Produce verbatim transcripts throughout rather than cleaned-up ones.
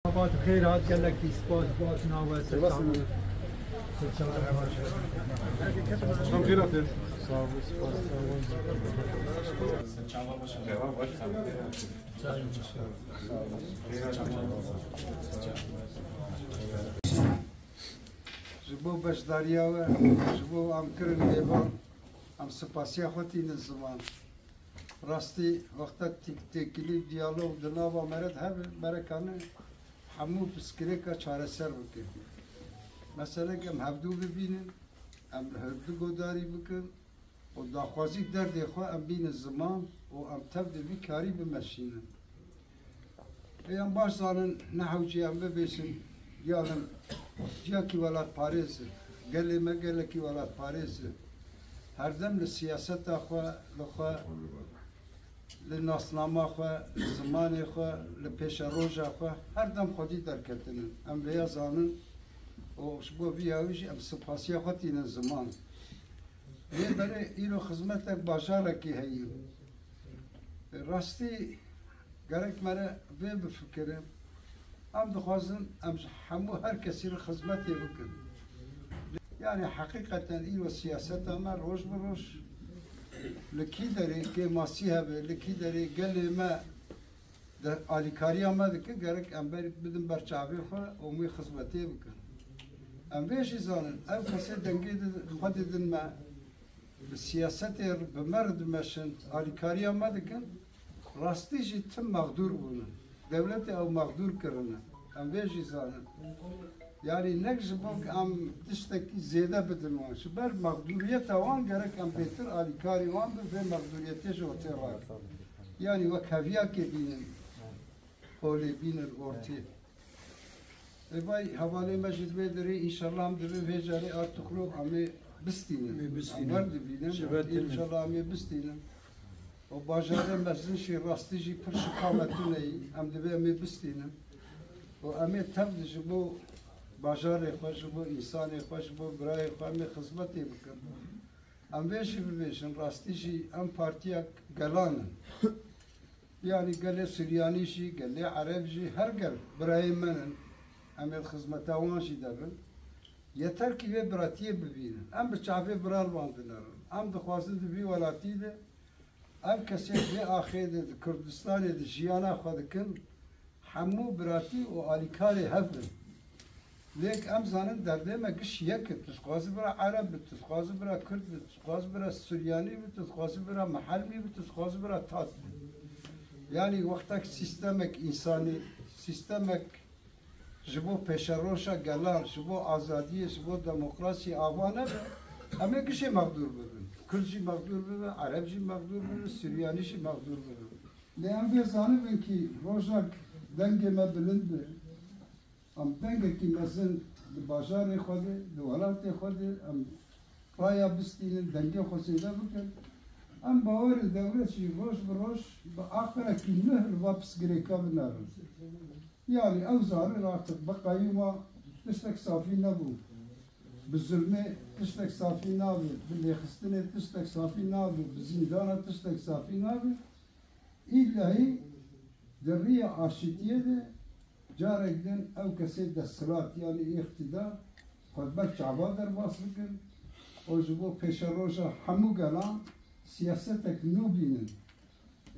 Spas, xêr hat, gelekî spas, spas nawe, ser çavan. Ser çavan. Tam xêr hatin. Sağ ol, spas, sağ ol. Ser çavan başa. Sağ ol. Ji bo beşdariya we, ji bo em kirin mêvan, em spasiya xwe tînin ziman. Rastî, wexta têk-, têkilî diyalog di nava me re de hebe, me re kane hemû pirsgirêka çareser bike. Meselek em hevdû bibînin, em li hevdû godarî bikin û daxwazî derdê xwe em bînin ziman û em tev di vî karî bimeşînin. Ê em baş zanin, ne hewce em bibêjin, ya min ciyakî welatparêz e. Gelê me gelekî welatparêz e. Herdem li siyaseta xwe, li xwe, li nasnama xwe, li zimanê xwe, li pêşeroja xwe, herdem xwedî derketine. Em vêya zanin û ji bo vî yawî jî em spasiya xwe tînin ziman. Lê berê îro xizmetek bajarekî heye. Rastî gerek me re vê bifikirin. Em dixwazin em ji hemû her kesî re xizmetê bikin. Yanî heqîqeten îro siyaseta me roj bi roj li kî derê kêmasî hebe, li kî derê gelê me de alîkariya me dike, gerek em ber, bidin ber çavê xwe û em wê xizmetê bikin. Em vê jî zanin, ew kesê dengê di, xwe didin me, bi siyasetê re, bi me re dimeşin, alîkariya me dikin, rastî jî tim mexdûr bûne. Dewletê ew mexdûr kirine. Em vê jî zanin. Yanî nek ji bo em tiştekî zêde bidin wan. Ji ber mexdûriyeta wan gerek em bêtir alîkarî wan bin, vê mexdûriyetê ji ortê rakin. Yanî wek heviyakê bînin, holê bînin ortê. Ê vay, hevalê me jî di vê derê, înşallah em divê vê carê Artuklu em ê bistînin. Em ê bistînin. Em werdibînin. Ji ber têne. Înşallah em ê bistînin. Û bajarê mezin jî rastî jî pir şikame tune yî. Em divê em ê bistînin. Û em ê tev de ji bo bajarê xwe, ji bo însanê xwe, ji bo birayê xwe em ê xizmetê bikin. Em vê jî bibêjin, rastî jî em partiyek gelan in. Yanî gelê Suryanî jî, gelê Ereb jî, her gel birayê me ne. Em ê xizmeta wan jî de bin. Yeter kî vê biratiyê bibînin. Em bi çavê biran wan dinerin. Em dixwazin di vî welatî de ev kesê vê axê de di Kurdistanê de jiyana xwe dikin, hemû biratî û alîkarê hev bin. Lêk em zanin derdê me giş yek e. Tu dixwazî bira Ereb bi, tu dixwazî bira Kurd bi, tu dixwazî bira Suryanî bi, tu dixwazî bira Mihelmî bi, tu dixwazî bira Tat bi. Yanî wextek sîstemek însanî, sîstemek ji bo pêşeroja gelan, ji bo azadiyê, ji bo demokrasiyê ava nebe, em ê gişê mexdûr bibin. Kurd jî mexdûr bibe, Ereb jî mexdûr bibe, Suryanî jî mexdûr bibe. Lê em vê zanibin kî rojek dengê me bilind be, em dengekî mezin di bajarê xwe de, di welatê xwe de, em raya bistînin, dengê xwe zêde bikin. Em bawer in dewlet jî roj bi roj bi aqilekî nuh li va pirsgirêka binerin. Yanî ew zanin artık bi qeyûma tiştek safî nebû. Bi zulmê tiştek safî nabe, bi lêxistinê tiştek safî nabe, bi zîndana tiştek safî nabe. Îllahî di riya aşitiyê de carek din ew kesê desthilat, yanî îqtîdar, xwe bi ber çava derbas bikin û ji bo pêşeroja hemû gelan siyasetek nû bînin.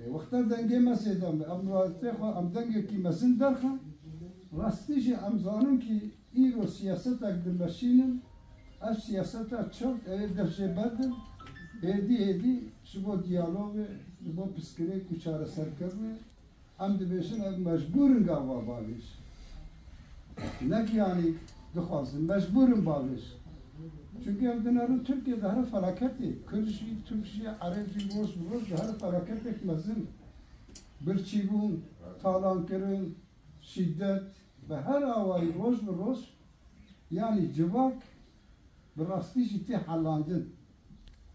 Ê, wexta dengê me zêde be, em welatê xwe, em dengekî mezin derxin, rastî jî em zanin kî îro siyasetek dimeşînin, ev siyaseta çewt, ew ê dest jê berdin, hêdî hêdî ji bo diyalogê, ji bo pirsgirêk û çareserkirinê, em dibêjin ev mecbûr in gava bavêj. Ne ki yanî dixwazin, mecbûr in bavêj. Çunke em dinerin Tirkiye di here felaketê. Kurd jî, Tirk jî, Ereb jî roj bi roj di here felaketek mezin. Birçîbûn, talankirin, şîdet, bi her awayî roj bi roj, yanî civak bi rastî jî tê helandin.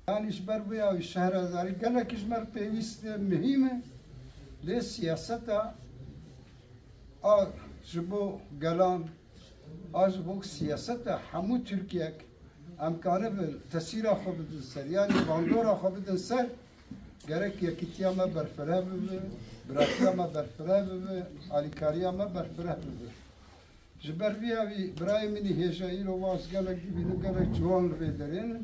Yanî ji ber vê ya wî şehredarî gelekî ji me re pêwîst e, muhîm e. Lê siyaseta a ji bo gelan, a ji bo siyaseta hemû Tirkiyek em kanibin tesîra xwe bidin ser, yanî bandora xwe bidin ser, gerek yekîtiya me berfireh bibe, biratiya me berfireh bibe, alîkariya me berfireh bibe. Ji ber vî yavî birayê min î hêja îro wan ji gelek dibînin, gelek ciwan li vê derê ne.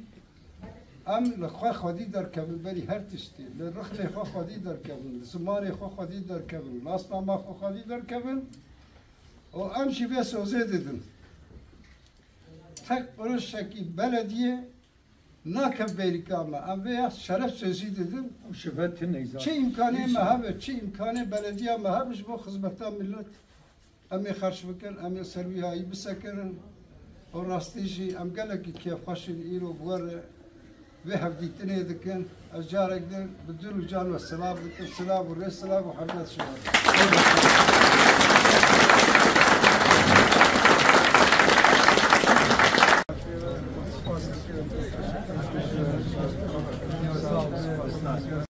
Em li xwe xwedî derkevin berî her tiştî. Li rixnê xwe xwedî derkevin, li zimanê xwe xwedî derkevin, nasnama xwe xwedî derkevin. Û em jî vê sozê didin. Tek qurişekî belediyê nakev bêrîka me. Em vê ya şeref sözî didin. Ew şibhet tune îzaf. Çi îmkanê me hebe, çi îmkanê belediya me hebe ji bo xizmeta millet. Em ê xerç bikin, em ê ser wî hayî bisekirin. Û rastî jî em gelekî kêfxweş in îro bi we re vê hevdîtinê dikin. Ez carek din bi dil û can we silav dikim. Silav û rê, silav û hurmet ji we re.